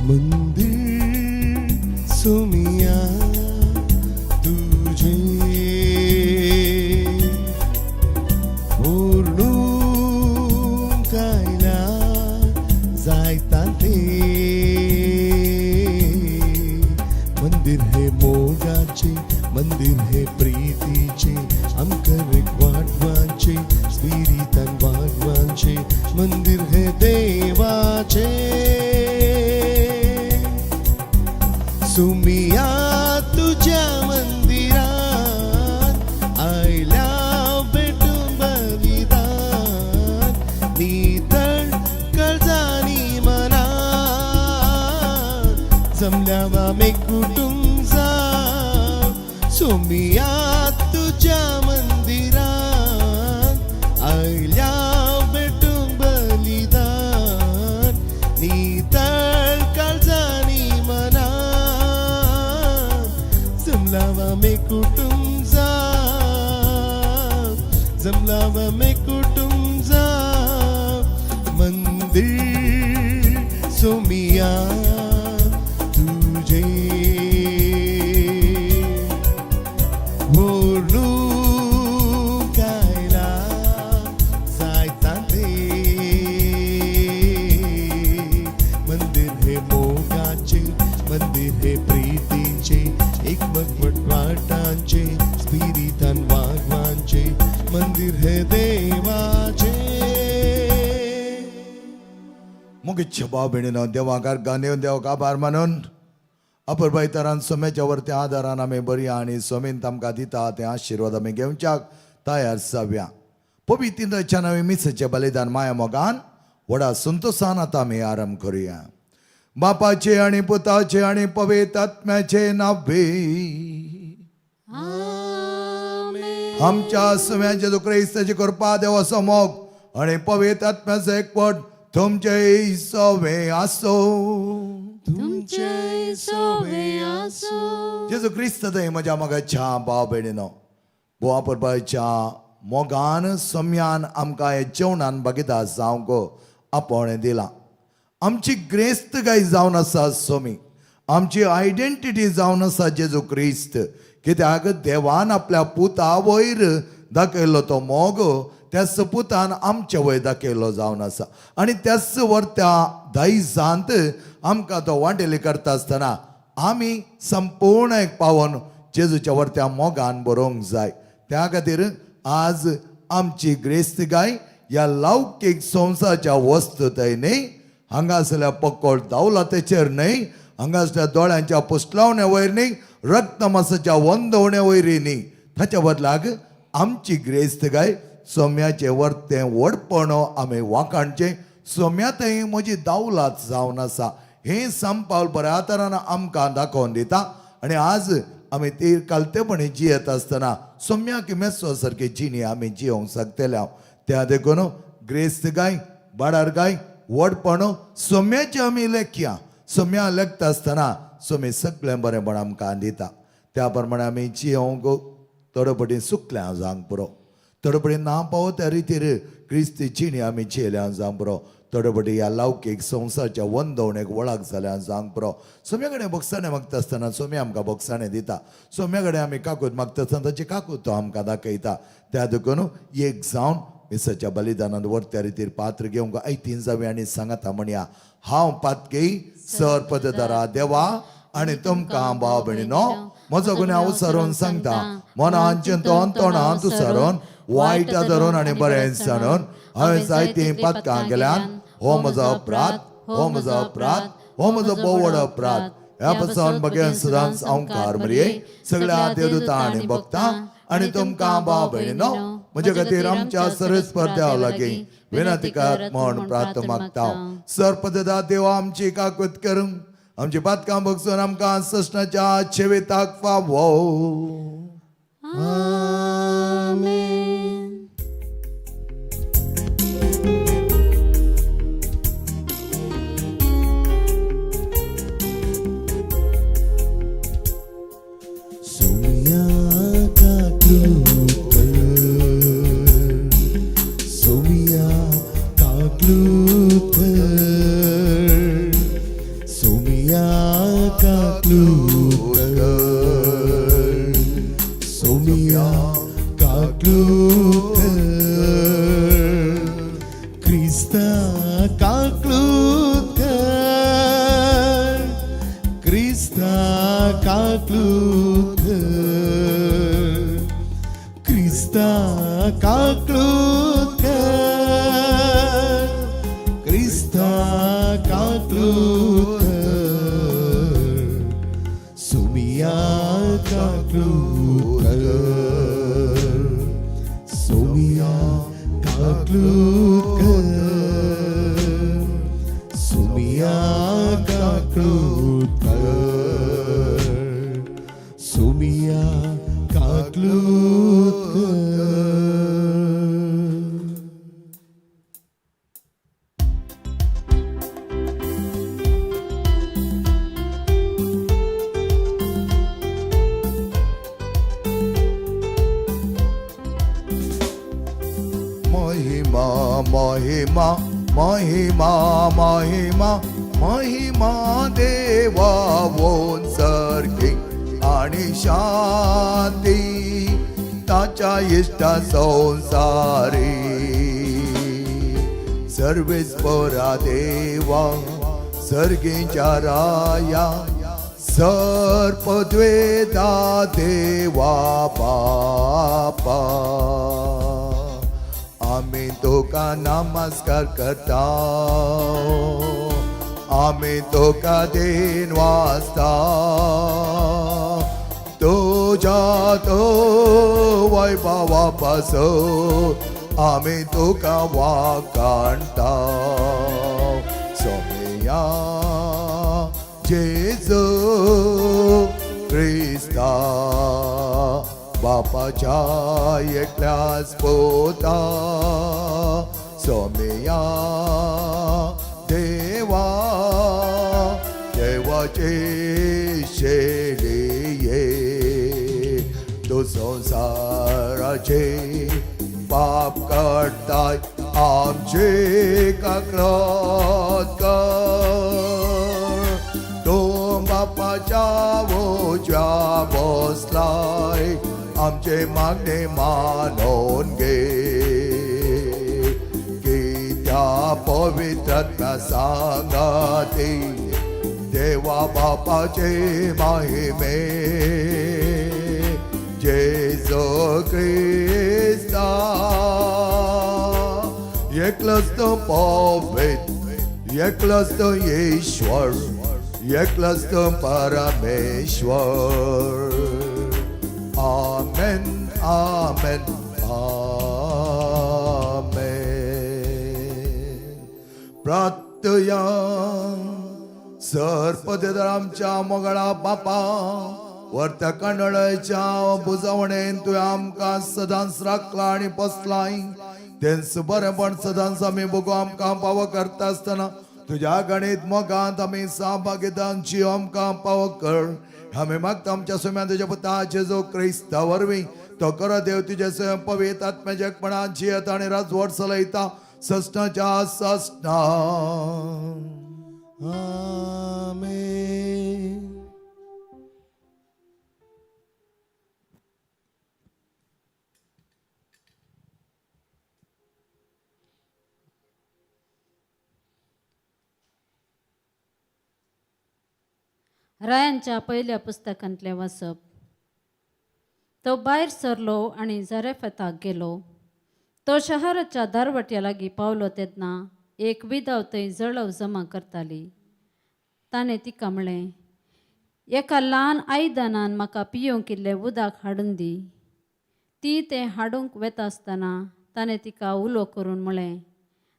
मंदिर सोमिया तुझे ओर्डूंक आयल्या जायता ते मंदिर हे मोगाचे मंदिर हे प्रीतीचे आमकां वाटवाचे स्पिरितान वागवाचे मंदिर हे देवाचे सुमिया तुझ्या मंदिरात आयल्या भेटून बलिदान नितळ काळजानी मनात जमल्या आमी कुटुंब जाव सोमिया तुझ्या मंदिरात आयल्या भेटून बलिदान नितळ काळजानी मनात जमला आमी कुटुंब जाव जमला आमी कुटुंब जाव मंदिर सोमिया तुझे बोलूंक आयला जायता ते मंदिर हे मोगाचे मंदिर हे प्रीतीचे एकमत वाटांचे स्पिरितान वागवांचे मंदिर हे देवाचे. मुगीच्छ भाव भयणीनो देवाक अर्गां दिवन देवाक आभार मानून अपुरबाय तरान सोम्याच्या वरत्या आदारान आमी बरया आनी सोमीन आमकां दिता ते आशिर्वाद आमी घेवच्याक तयार जावया. पवित्र नवे मिसाचें बलिदान माया मोगान व्हडा संतोसान आतां आमी आरंभ करुया. बापाचे आनी पुताचे आनी पवित्र आत्म्याचे नावे. आमच्या सुम्याचे जेजू क्रिस्ताची कृपा, देवाचो मोग आनी पवित्र आत्म्याचो एकवट तुमचे सवे आसो. तुमचे सोवे आसो. जेजू क्रिस्त थंय म्हज्या मोगाच्या भाव भयणीनो, बोवा परबाच्या मोगान सम्यान आमकां हे जेवणान भागिदार जावंक आपोवणें दिलां. आमची ग्रेस्त गाय जावन आसा सोमी, आमची आयडेंटिटी जावन आसा जेजू क्रिस्त. कित्याक देवान आपल्या पुता वयर दाखयल्लो तो मोग त्याच पुतान आमचे वयर दाखयल्लो जावन आसा आनी त्याच वर त्या दायजांत आमकां तो वांटेली करता आसतना आमी संपूर्ण एक पावन जेजूच्या वरत्या मोगान बरोवंक जाय. त्या खातीर आज आमची ग्रेस्त गाय ह्या लौकीक संवसाराच्या वस्तुताय न्हय, हांगासरल्या पक्कोळ दावलातेचेर न्हय, हांगासल्या दोळ्यांच्या पुसलावण्या वयर न्हय, रक्तमासाच्या वंदवण्या वयर न्हय, ताच्या बदलाक आमची ग्रेस्त गाय सोम्याचें वरतें व्हडपण आमी वाखाणचें. सोम्या थंय म्हजी दावलात जावन आसा हें संपावल बऱ्या तरान आमकां दाखोवन दिता. आनी आज आमी ती कालतेपणी जियेत आसतना सोम्याक मेसो सारकी जिणी आमी जियोंक शकतले. त्या देखून ग्रेस्त गाय, बाडार गाय, व्हडपण सोम्याचें आमी लेखया. सोम्या लेखता आसतना सोमी सगळें बरेंपण आमकां दिता. त्या प्रमाणे आमी जियोंक थोडे पटी सुकल्या जावंक पुरो, थोडे पटी ना पावो त्या रितीर क्रिस्ती जिणी आमी जियेल्या जावंक पुरो, थोडे पटी ह्या लौकीक संवसाराच्या वंदवणेक वळख जाल्या जावंक पुरो. सोम्या कडेन बोगसाणें मागता आसतना सोम्या आमकां बोगसाणें दिता. सोम्या कडेन आमी काकूत मागता आसतना ताची काकूत तो आमकां दाखयता. त्या देखून एक जावन मिसाच्या बलिदानांत वरत्या रितीर पात्र घेवंक आयतीन जावया आनी सांगाता म्हणया, हांव पातकी सर पददारा देवा आनी तुमकां भाव भयणीनो म्हजो गुन्यांव उसारून सांगता. मनान चिंतून, तोंडान तुसारून, वायट धरून आनी बरें सांडून हांवें जायतीं पातकां केल्यान. हो म्हजो अपराध, हो म्हजो अपराध, हो म्हजो भोव व्हड अपराध. ह्या पासून बगेन सदांच अंकार मरये, सगळ्या देवदूतां आनी भक्तां आनी तुमकां भाव भयणीनो म्हजे खातीर आमच्या सरस्पर देवा लागीं विनंती करात म्हण प्रार्थ मागता. सरपददा देवा आमची काकूत करूंक आमची पातकां बगसून आमकां सस्नाच्या छेवेताक फावो. आमेन. सोमिया काकलूत कर, सोमिया काकलूत कर, सोमिया. काकलूत कर, क्रिस्ता काकलूत कर, क्रिस्ता काकलूत कर, क्रिस्ता काकलूत कर, सुमिया काकलूत कर, सुमिया काकलूत कर, सुमिया काकलूत कर, सुमिया काकलूत कर. महिमा महिमा महिमा महिमा महिमा देवा सारखी आणि शांती ताच्या इश्टा संसारी. सर्वेस्परा देवा सर्गीच्या राया, सर्पद्वेदा देवा बापा, आम्ही तुका नमस्कार करता, आम्ही तुका then वाचता. तुझ्या तो वैभवा पासून आम्ही तुका वाकाणता. सोमया जेजू क्रिस्ता, बापाच्या एकल्याच पोता, सोमया देवा, देवाचे शेलिये, तू संसाराचे पाप काडताय, आमचे काकलत कर. तूं बापाच्या उजव्या बसलाय, आमचे मागणे मानून घे. कित्या पवित्र सांगाती देवा बापाचे महिमे, जेजू क्रिस्ता, एकलोच तो पवित्र, एकलोच तो ईश्वर, एकलोच तो परमेश्वर. आमेन, आमेन, आमेन. प्रार्थया. सर्पदेदर आमच्या मोगळा बापा, वर्त्या कांडळाच्या बुजवणेन तुवें आमकां सदांच राखला आनी पोसलाय. तेंच बरेंपण सदांच आमी भोगो आमकां पावो करता आसतना तुज्या गणीत मोगांत आमी सहभागितांची आमकां पावो कर. आमी मागता आमच्या सुम्या तुज्या पुता जेजू क्रिस्ता वरवीं. तो करो देव तुजे स्वयं पवित्र आत्म्याच्या एकपणान जियत आनी राजवट चलयता ससनाच्या ससना. आमेन. रायांच्या पयल्या पुस्तकांतलें वाचप. तो भायर सरलो आनी झरेफताक गेलो. तो शहराच्या दारवट्या लागीं पावलो तेन्ना एक विधव थंय जळव जमा करताली. ताणें तिका म्हणलें, एका ल्हान आयदनान म्हाका पियोवंक इल्लें उदक हाडून दी. ती तें हाडूंक वेता आसतना ताणें तिका उलो करून म्हणलें,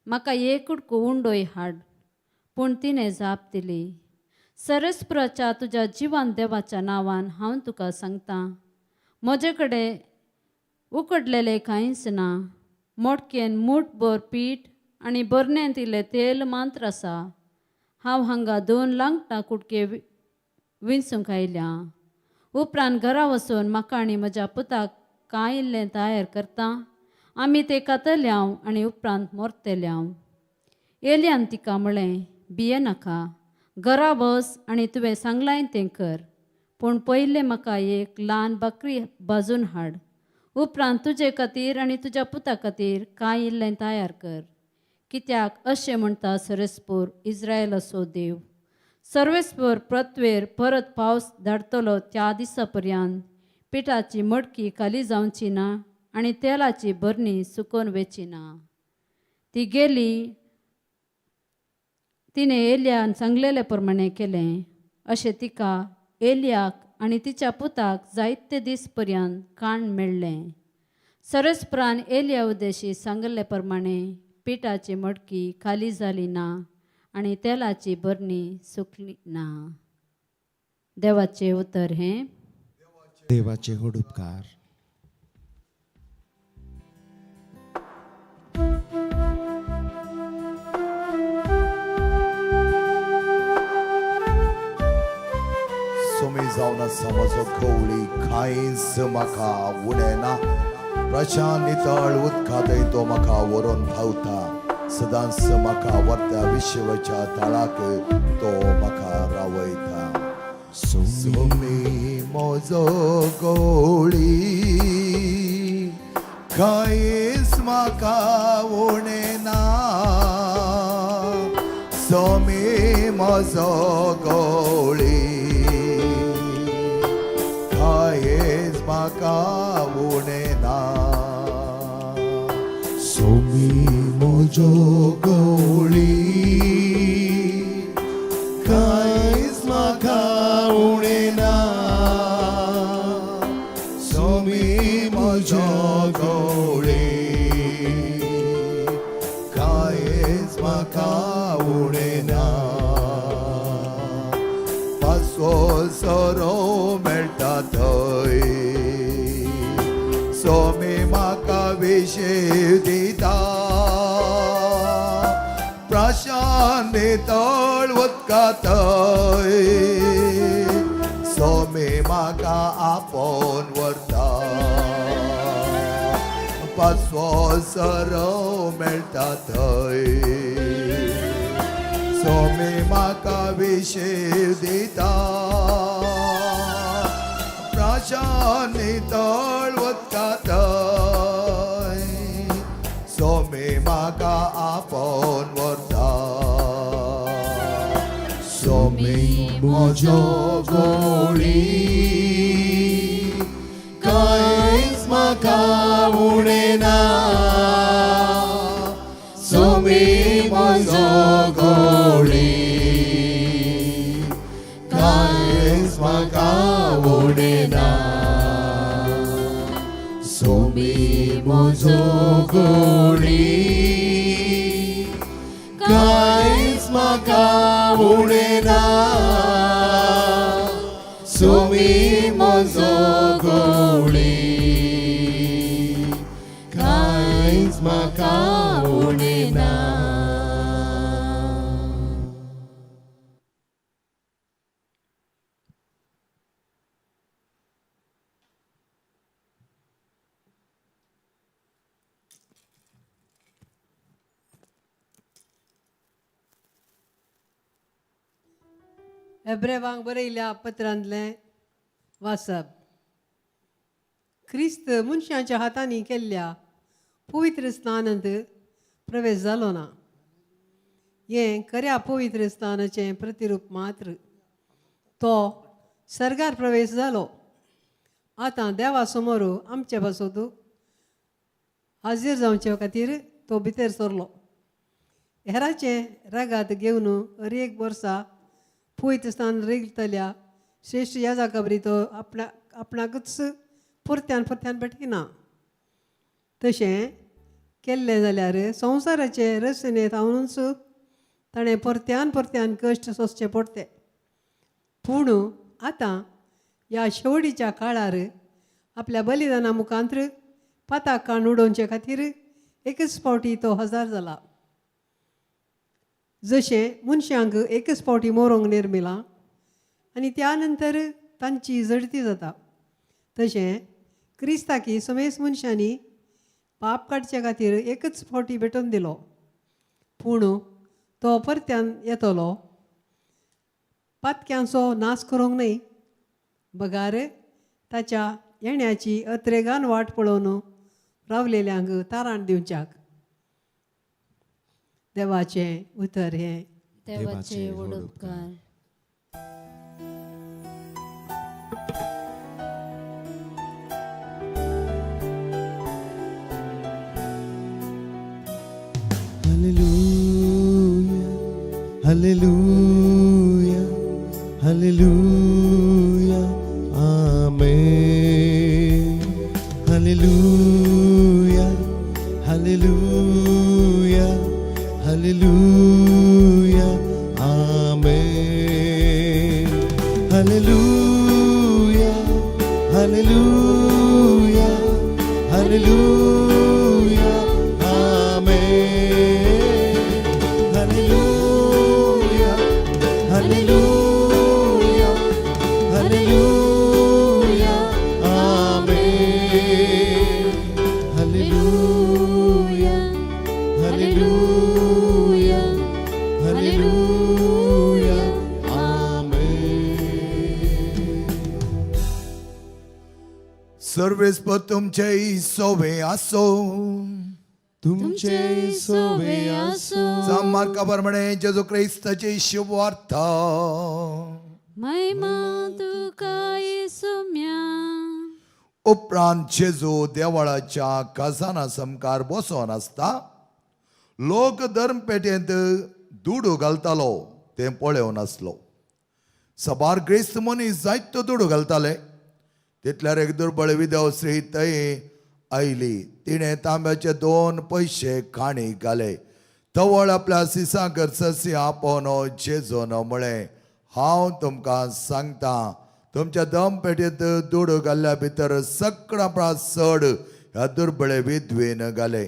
म्हाका एक कुडको उंडोय हाड. पूण तिणें जाप दिली, सरस्पुराच्या तुज्या जिवान देवाच्या नांवान हांव तुका सांगतां, म्हजे कडेन उकडलेलें कांयच ना. मोटकेन मूठभर पीठ आनी बरणेंत इल्लें तेल मात्र आसा. हांव हांगा दोन लांकटां कुडके विंचूंक आयल्या. उपरांत घरा वचून म्हाका आनी म्हज्या पुताक कांय इल्लें तयार करता, आमी तें खातले हांव आनी उपरांत मरतले हांव. एलियान तिका म्हळें, भियेनाका, घरा वच आनी तुवें सांगलाय तें कर. पूण पयलें म्हाका एक ल्हान बकरी भाजून हाड. उपरांत तुजे खातीर आनी तुज्या पुता खातीर कांय इल्लें तयार कर. कित्याक अशें म्हणटा सरस्पूर इस्रायलाचो देव सर्वेस्पर प्रत्वेर परत पावस धाडटलो त्या दिसा पर्यंत पिठाची मडकी खाली जावची ना आनी तेलाची भरणी सुकोवन वेची ना. ती गेली तिणें एलियान सांगलेले प्रमाणें केलें. अशें तिका एलियाक आनी तिच्या पुताक जायते दीस पर्यंत काण मेळ्ळें. सरस्परान एलिया उद्देशी सांगिल्ले प्रमाणें पिठाची मडकी खाली जाली ना आनी तेलाची बरणी सुकली ना. देवाचें उतर हें. देवाचे व्हड उपकार. सुमी जावन आसा म्हजो खवळी कांयच म्हाका उणें ना. प्रशांत नितळ उदकांतय तो म्हाका व्हरोन पावता. सदांच म्हाका व्हरता विश्वाच्या तळाक तो म्हाका रावयता. सुमी म्हजो गोळी कांयच म्हाका उणें ना. सोमी म्हजो गोळी कांयच म्हाका उणें ना. सोमी म्हजो गवळी कांयच म्हाका उणें ना. सोमी म्हजो गवळी कांयच म्हाका उणें ना. पासो सोरो मेळटा थंय सोमी म्हाका विशेव दिता. प्रशांत नितळ उदकांतय सोमी म्हाका आपोवन व्हरता. पासवो सरो मेळटा थंय सोमी म्हाका विशेव दिता. प्रशांत नितळ उदकांतय सोमी म्हाका आपोवन व्हरता. सोमी म्हजो गोळी कांयच म्हाका उणें ना. सोमी म्हजो गवळी कांयच म्हाका उणें ना. सोमी म्हजो गवळी कांयच म्हाका उणें ना. सोमी म्हजो गवळी कांयच म्हाका उणें ना. एब्रेवांक बरयल्या पत्रांतलें वाचप. क्रिस्त मनशाच्या हातांनी केल्ल्या पवित्र स्थानांत प्रवेश जालो ना. हें खऱ्या पवित्र स्थानाचें प्रतिरूप मात्र. तो सर्गार प्रवेश जालो. आतां देवा समोर आमचे पासत हाजीर जावचे खातीर तो भितर सरलो. हेराचें रागात घेवन हर एक वर्सा पवित्र स्थान रिगतल्या श्रेश्ठ याजा खबरी तो आपणा आपणाकूच परत्यान परत्यान पेटयना. तशें केल्लें जाल्यार संवसाराचे रचनेंत हांवूच ताणें परत्यान परत्यान कश्ट सोंसचे पडटे. पूण आतां ह्या शेवडीच्या काळार आपल्या बलिदाना मुखांत्र पाताक काण उडोवचे खातीर एकच फावटी तो हजार जाला. जशें मनशांक एकच फावटी मोरोंक निर्मिलां आनी त्या नंतर तांची झडती जाता तशें क्रिस्ताकी समेस मनशांनी पाप काडचे खातीर एकच फावटी भेटोवन दिलो. पूण तो परत्यान येतलो पातक्यांचो नाश करूंक न्हय बगार ताच्या येण्याची अत्रेगान वाट पळोवन रावलेल्यांक ताराण दिवच्याक. देवाचें उतर हें. देवाचे व्हड उपकार. Hallelujah, hallelujah, hallelujah, amen. Hallelujah, hallelujah, hallelujah, amen. Hallelujah, hallelujah, hallelujah, amen. Hallelujah, hallelujah, hallelujah, amen. Hallelujah, hallelujah, hallelujah, amen. सर्वेस्पर तुमचे सोवे आसो. तुमचे सोवे आसो. मार्का प्रमाणे जेजू क्रिस्ताची शुभवार्ता. महिमा तुका येसुम्या. उपरांत जेजू देवळाच्या खजाना सामकार बसोन आसता लोक धर्मपेटेंत दुडू घालतालो तें पळोवन आसलो. सबार ग्रेस्त मनीस जायतो दुडू घालताले. तितल्यार एक दुर्बळ विधव स्त्री थंय आयली. तिणें तांब्याचे 2 पयशे खाणीक घाले. तवळ आपल्या सिसां ससी आपोवन जेजून म्हळें, हांव तुमकां सांगता, तुमच्या दमपेटेंत दुडू घाल्ल्या भितर सगळ्या परस चड ह्या दुर्बळे विधवेन घाले.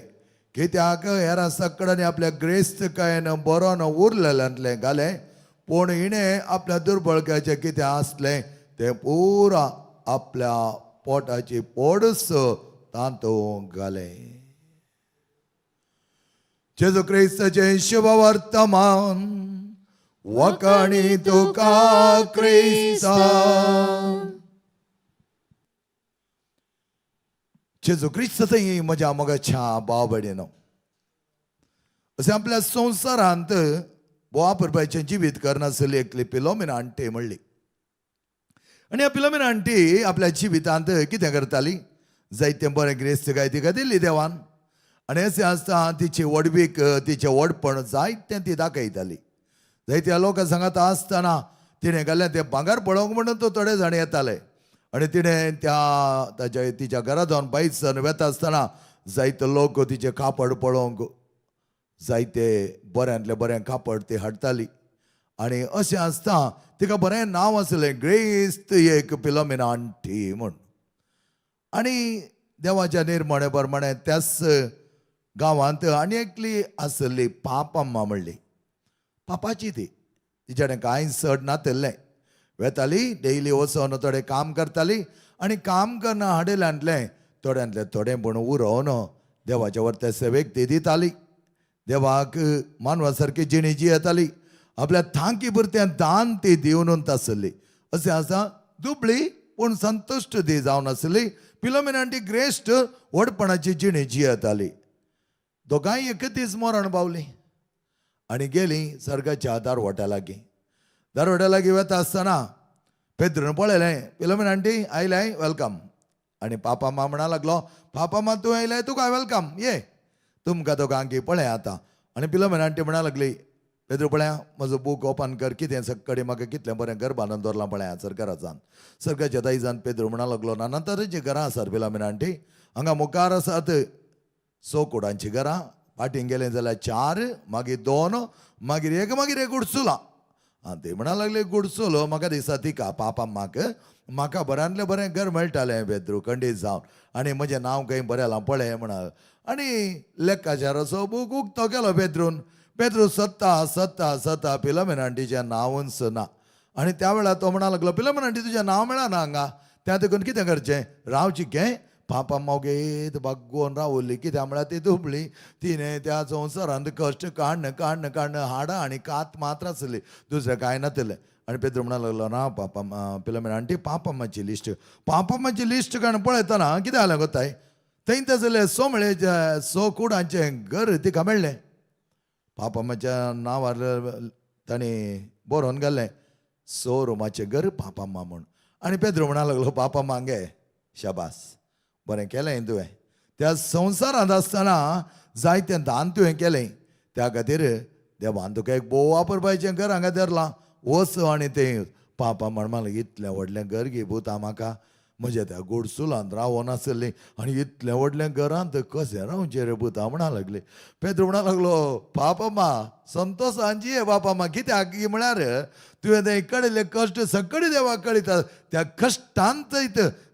कित्याक हेरां सगळ्यांनी आपल्या ग्रेस्तकायेन बरोवन उरलेल्यांतलें घालें, पूण हिणें आपल्या दुर्बळकायचें कितें आसलें तें पुरा आपल्या पोटाची पोडस तातूंत घालें. जेजू क्रिस्ताचें शुभवर्तमान. वखाणी तुका क्रिस्ता. जेजू क्रिस्त थंय म्हज्या मोगाच्या भाव भयणीनो, अशें आपल्या संवसारांत बोवा परबाचें जिवीत करनासली एकली पिलोमिना आण्टी म्हणली. आनी ह्या पिलोमिना आण्टी आपल्या जिवितांत कितें करताली, जायतें बरें ग्रेस्त काय तिका दिल्ली देवान. आनी अशें आसता तिची व्हडवीक, तिचें व्हडपण जायतें ती दाखयताली. जायत्या लोकां सांगात आसतना तिणें घाल्लें तें भांगर पळोवंक म्हणून तो थोडे जाण येताले. आनी तिणें त्या ताच्या तिच्या घरा जावन भायर सरून वेता आसतना जायते लोक तिचें कापड पळोवंक जायते बऱ्यांतलें बरें कापड ती हाडटाली. आनी अशें आसता तिका बरें नांव आसलें, ग्रेस्त एक पिलोमिना आण्टी म्हूण. आनी देवाच्या निर्मणे प्रमाणे त्याच गांवांत आनी एकली आसली पापम्मा म्हणली. पापाची ती, तिच्या कडेन कांय चड नातिल्लें. वेताली डेली वचोन थोडें काम करताली आनी काम करना हाडिल्ल्यांतलें थोड्यांतलें थोडें पूण उरोवन देवाच्या वरते सेवेक ती दिताली. देवाक मानवा सारकी जिणी जियेताली. आपल्या थांकी पुरतें दान ती दिवन आसली. अशें आसा दुबळी पूण संतुश्ट ती जावन आसली. पिलोमिना ती ग्रेश्ट व्हडपणाची जिणी जियेताली. दोगांय एक दीस मरण पावलीं आनी गेलीं सर्गाच्या दारवट्या लागीं. दारवट्या लागीं वता आसतना पेद्रून पळयलें, पिलोमिना आण्टी आयल्याय, welcome. आनी पापा मा म्हणा लागलो, पापा मा तूं आयल्याय, तुका welcome, ये तुमकां दोगांकी पळय आतां. आनी पिलोमिना आण्टी म्हणा लागली, पेद्रू पळया म्हजो बूक ओपन कर, कितें सक्कडी म्हाका कितलें बरें घर बांदून दवरलां पळया सरकाराच्यान. सरकाराच्या दायजान पेद्रू म्हणा लागलो, ना तरेचीं घरां आसात पिलोमिना आण्टी, हांगा मुखार आसात 6 कुडांचीं घरां, फाटीं गेलें जाल्यार 4, मागीर 2, मागीर 1, मागीर एक गुडसुलां. आं ती म्हणा लागली गुडसुलो म्हाका दिसता तिका पापाम्माक म्हाका बऱ्यांतलें बरें घर मेळटालें पेद्रू खंडीत जावन, आनी म्हजें नांव खंय बरें लां पळय म्हणा. आनी लेखाचाराचो बूक उक्तो केलो पेद्रून. पेद्रू सत्ता सत्ता सत्ता पिलोमिना आण्टीचें नांवूच ना. आनी त्या वेळार तो म्हणा लागलो, पिलोमिना आण्टी तुजें नांव मेळना हांगा, त्या देखून कितें करचें, रावचें कें. पापा मागीर बागोवन रावली, कित्याक म्हळ्यार ती दुबळी, तिणें त्या संवसारांत कश्ट काडण काडण काडण हाडां आनी कात मात्र आसली, दुसरें कांय नातिल्लें. आनी पेद्रू म्हणा लागलो, ना पापा पिलोमिना आण्टी पापम्माची लिस्ट, पापम्माची लिस्ट काडून पळयतना कितें जालें गोताय, थंय आसलें 6 म्हळ्यार 6 कुडांचें घर तिका मेळ्ळें. पापामाच्या नांवार ताणें बरोवन घालें सो रुमाचें घर पापाम्मा म्हूण. आनी पेद्रो म्हणा लागलो पापाम्मा गे शाबास, बरें केलें तुवें, त्या संवसारांत आसतना जायतें दान तुवें केलें, त्या खातीर देवान तुका एक भोव वापरपाचें घर हांगा धरलां, वच आनी तें. पापा म्हणपाक लागली इतलें व्हडलें घर गे पुता, म्हाका म्हज्या त्या गोडसुलांत रावोन आसलें आनी इतलें व्हडलें घरांत कशें रावचें रे पुता म्हणा लागली. पेद्रो म्हणा लागलो पापामा संतोशान जी बापामा, कित्याक म्हळ्यार तुवें तें कळिल्ले कश्ट सगळे देवाक कळयता, त्या कश्टांत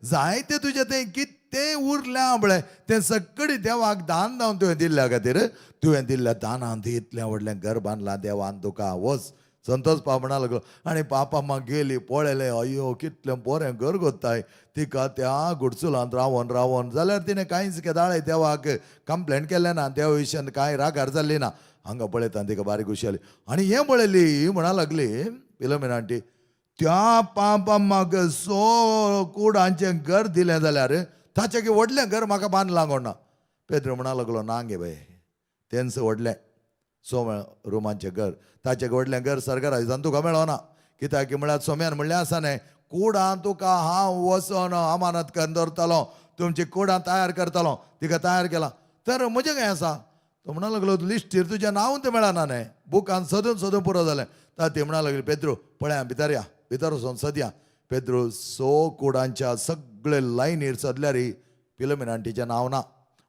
जायते तुजें तें कितें उरलें पळय तें सगळें देवाक दान जावन तुवें दिल्ल्या खातीर तुवें दिल्ल्या दानांत इतलें व्हडलें घर बांदलां देवान तुका, वच संतोष पाप म्हणा लागलो. आनी पापाम्मा गेली पळयलें अय्यो कितलें बरें घर गोत्ताय, तिका त्या गुडसुलांत रावोन रावोन जाल्यार तिणें कांयच केदाळे देवाक कंप्लेन केलें ना, देवा विशयान कांय रागार जाल्ली ना. हांगा पळयता तिका बारीक खुशी जाली आनी हें पळयली म्हणा लागली फिलोमिना आंटी, त्या पापाम्माक सो कुडांचें घर दिलें जाल्यार ताचें की व्हडलें घर म्हाका बांदलां कोण ना. पेद्रो म्हणा लागलो ना गे बाय, तेंच व्हडलें सो रुमांचें घर, ताचें व्हडलें घर सरकार आयजान तुका मेळना, कित्याक म्हळ्यार सोम्यान म्हणलें आसा न्ही कुडां तुका हांव वचोन अमानत करून दवरतलो, तुमची कुडां तयार करतलो, तिका तयार केलां. तर म्हजें खंय आसा? तो म्हणा लागलो लिस्टीर तुजें नांव तें मेळना न्ही, बुकान सोदून सोदून पुरो जालें. तर ती म्हणा लागली पेद्रो पळया भितर या, भितर वचोन सदया. पेद्रो सो कुडांच्या सगळे लायनीर सोदल्यार फिलोमिना आंटीचें नांव ना.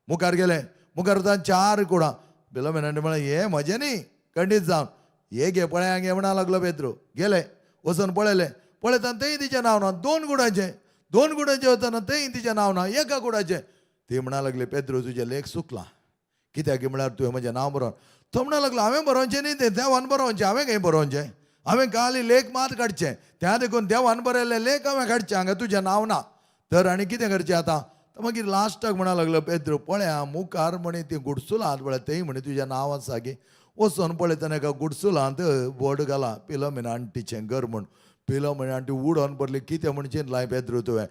मुखार गेले, मुखार वता चार कुडां, फिलोमिना आंटी म्हणलें हें म्हजें न्ही खंडीत जावन, हे घे पळया गे म्हणा लागलो पेद्रो. गेले वचून पळयलें, पळयतना तेंय तिचें नांव ना, दोन कुडांचें, दोन कुडांचें वतना तेंय तिचें नांव ना, एका कुडाचें. ती म्हणा लागली पेद्रो तुजें लेख चुकलां, कित्याक म्हळ्यार तुवें म्हजें नांव बरोवन. तो म्हणा लागलो हांवें बरोवचें न्ही तें देवान बरोवचें, हांवें खंय बरोवचें, हांवें खाली लेख मात काडचें, त्या देखून देवान बरयल्लें लेख हांवें काडचें, हांगा तुजें नांव ना. तर आनी कितें करचें आतां? तर मागीर लास्टाक म्हणा लागलो पेद्रो पळया मुखार म्हणे ती गुडसुलांत पळय तेय म्हणे तुजें नांव आसा गे. वचोन पळयतना एका गुडसुलांत बोर्ड घाला फिलोमिना आंटीचें घर म्हूण. फिलोमिना आंटी उडोन पडली, कितें म्हण चिंतलां पेद्रो तुवें,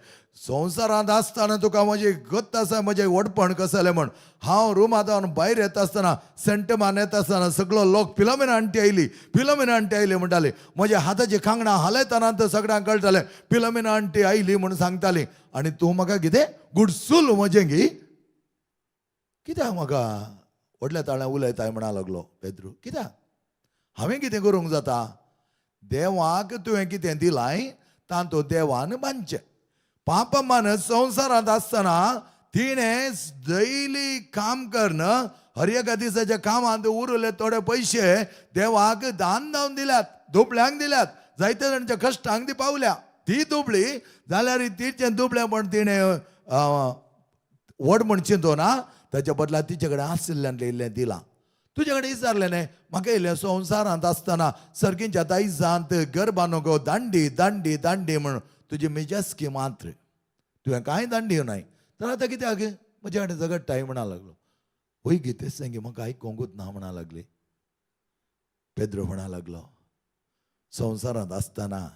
संवसारांत आसतना तुका म्हजी गत आसा, म्हजें व्हडपण कसलें म्हण. हांव रुमांत भायर येता आसतना सेंटमान येता आसतना सगळो लोक फिलोमिना आंटी आयली, फिलोमिना आंटी आयली म्हणटाली. म्हज्या हाताची कांगणां हालयतना तर सगळ्यांक कळटालें फिलोमिना आंटी आयली म्हूण सांगताली. आनी तूं म्हाका कितें गुडसूल म्हजें गी, कित्याक म्हाका व्हडल्या ताळ्यान उलयताय म्हणा लागलो पेद्रू. कित्याक हांवें कितें करूंक जाता? देवाक तुवें कितें दिलाय तातूंत देवान बांदचें. पापमान संवसारांत आसतना तिणें दैली काम करून हर एका दिसाच्या कामांत उरले थोडे पयशे देवाक दान धावन दिल्यात, दुबळ्यांक दिल्यात, जायते जाणांच्या कश्टांक ती पावल्या. ती दुबळी जाल्यार तिचें दुबळेपण तिणें व्हड म्हण चिंतो ना, ताच्या बदला तिचे कडेन आशिल्ल्यान इल्लें दिलां. तुजे कडेन विचारलें न्ही म्हाका इल्लें संवसारांत आसतना सर्गींच्या दायजांत घर बांदूंक दांडी दांडी दांडी म्हण तुजी मेजस्की मात्र, तुवें कांय दांडी नाय. तर आतां कित्याक म्हज्या कडेन झगडटाय म्हणा लागलो. वय गे तें सांगी म्हाका आयकोंकूच ना म्हणा लागली. पेद्रो म्हणा लागलो संवसारांत आसतना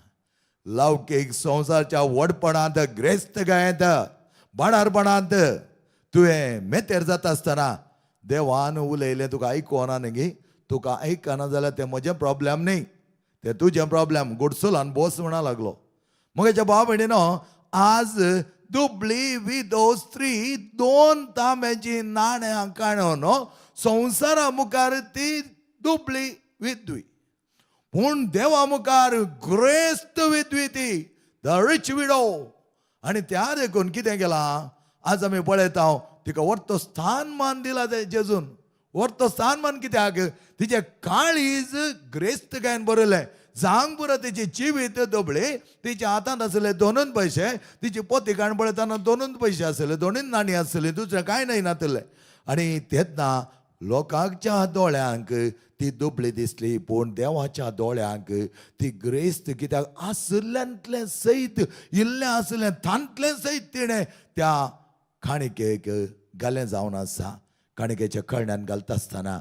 लौकीक संवसारच्या व्हडपणांत ग्रेस्त गायेंत बाणारपणांत तुवें मेतेर जाता आसतना देवान उलयलें तुका आयकोना न्ही, तुका आयकना जाल्यार तें म्हजें प्रॉब्लेम न्ही, तें तुजें प्रॉब्लेम. गोडसुलान बोस म्हणा लागलो. म्हज्या भाव भयणीनो आज दुबळी विदो स्त्री दोन तांब्याची नाण्यां काडून संवसारा मुखार ती दुबळी विद्वी, पूण देवा मुखार ग्रेस्त विद्वी ती, the rich widow. आनी त्या देखून कितें केलां आज आमी पळयता तिका व्हडतो स्थानमान दिला ते जेजून. व्हडतो स्थानमान कित्याक? तिचें काळीज ग्रेस्त गायन बरयलें, जावंक पुरो तिची जिवीत दुबळी, तिच्या हातांत आसले दोनूच पयशे, तिची पोती काण पळयतना दोनूच पयशे आसले, दोनूच नाणी आसली, दुसरें कांय न्हय नातलें. आनी तेन्ना लोकांच्या दोळ्यांक ती दुबळी दिसली, पूण देवाच्या दोळ्यांक ती ग्रेस्त कित्याक आशिल्ल्यांतलें सयत इल्लें आशिल्लें तांतलें सयत तिणें त्या काणिकेक घालें जावन आसा. काणिकेच्या कळण्यान घालता आसतना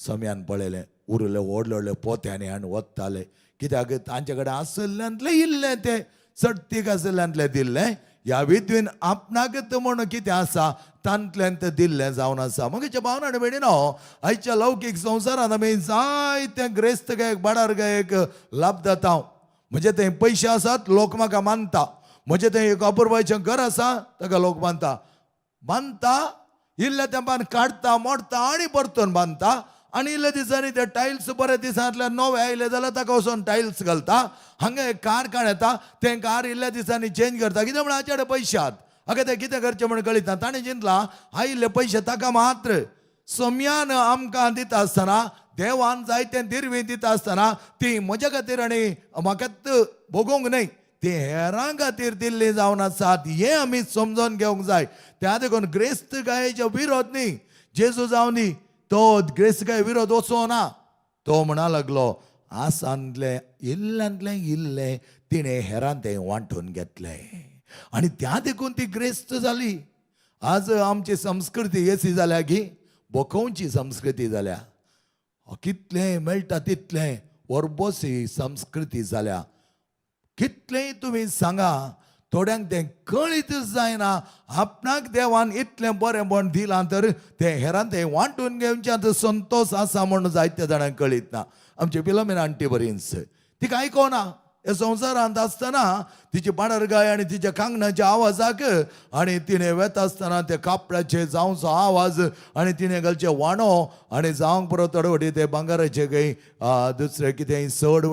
सम्यान पळयलें उरले व्हडले व्हडले पोत्यांनी आनी वत्ताले, कित्याक तांचे कडेन आशिल्ल्यांतलें इल्लें तें चडतीक आशिल्ल्यांतलें दिल्लें, ह्या विद्वेन आपणाकच म्हण कितें आसा तांतल्यान तें दिल्लें जावन आसा. म्हगेच्या भावना आनी भयणीनो, आयच्या लौकीक संवसारांत आमी जायते ग्रेस्त गायक बाडार गायक लाभ जाता. म्हजे थंय पयशे आसात, लोक म्हाका मानता. म्हजे थंय एक अपुरबायचें घर आसा, ताका लोक मानता. बांदता इल्ल्या तेंपान काडटा, मोडटा आनी परतून बांदता. आनी इल्ल्या दिसांनी ते टायल्स बरे दिसांतल्यान नवे आयले जाल्यार ताका वचोन टायल्स घालता. हांगा एक कार काड येता, तें कार इल्ल्या दिसांनी चेंज करता. कितें म्हळ्यार हाचे कडेन पयशे आहात, हाका तें कितें करचें म्हण कळीत ना. ताणें चिंतलां आयिल्ले पयशे ताका मात्र सम्यान आमकां दिता आसतना, देवान जायते दिरवी दिता आसतना ती म्हज्या खातीर आनी म्हाकाच भोगोवंक न्हय, ती हेरां खातीर दिल्ली जावन आसात हें आमी समजून घेवंक जाय. त्या देखून ग्रेस्त गायेचो विरोध न्ही, जेजू जावन न्ही, तो ग्रेस्त गाये विरोध वचो ना. तो म्हणा लागलो आसांतलें इल्ल्यांतलें इल्लें तिणें हेरां तें वांटून घेतलें आनी त्या देखून ती ग्रेस्त जाली. आज आमची संस्कृती अशी जाल्या की बोकोवची संस्कृती जाल्या. कितलें मेळटा तितलें वरबोसी संस्कृती जाल्या. कितलेंय तुमी सांगा, थोड्यांक तें कळीतच जायना. आपणाक देवान इतलें बरें म्हण दिलां तर तें हेरान तें वांटून घेवच्यांत संतोश आसा म्हण जायत्या जाणांक कळीत ना. आमची फिलोमिना आण्टी बरीच तिका आयकोना. ह्या संवसारांत आसतना तिची पाडरगाय आनी तिच्या कांगणाच्या आवाजाक आनी तिणें वेता आसतना ते कापडाचे जावचो आवाज आनी तिणें घालचे वाणो आनी जावंक पुरो थोडे फावटी ते भांगराचे काही दुसरें कितें चड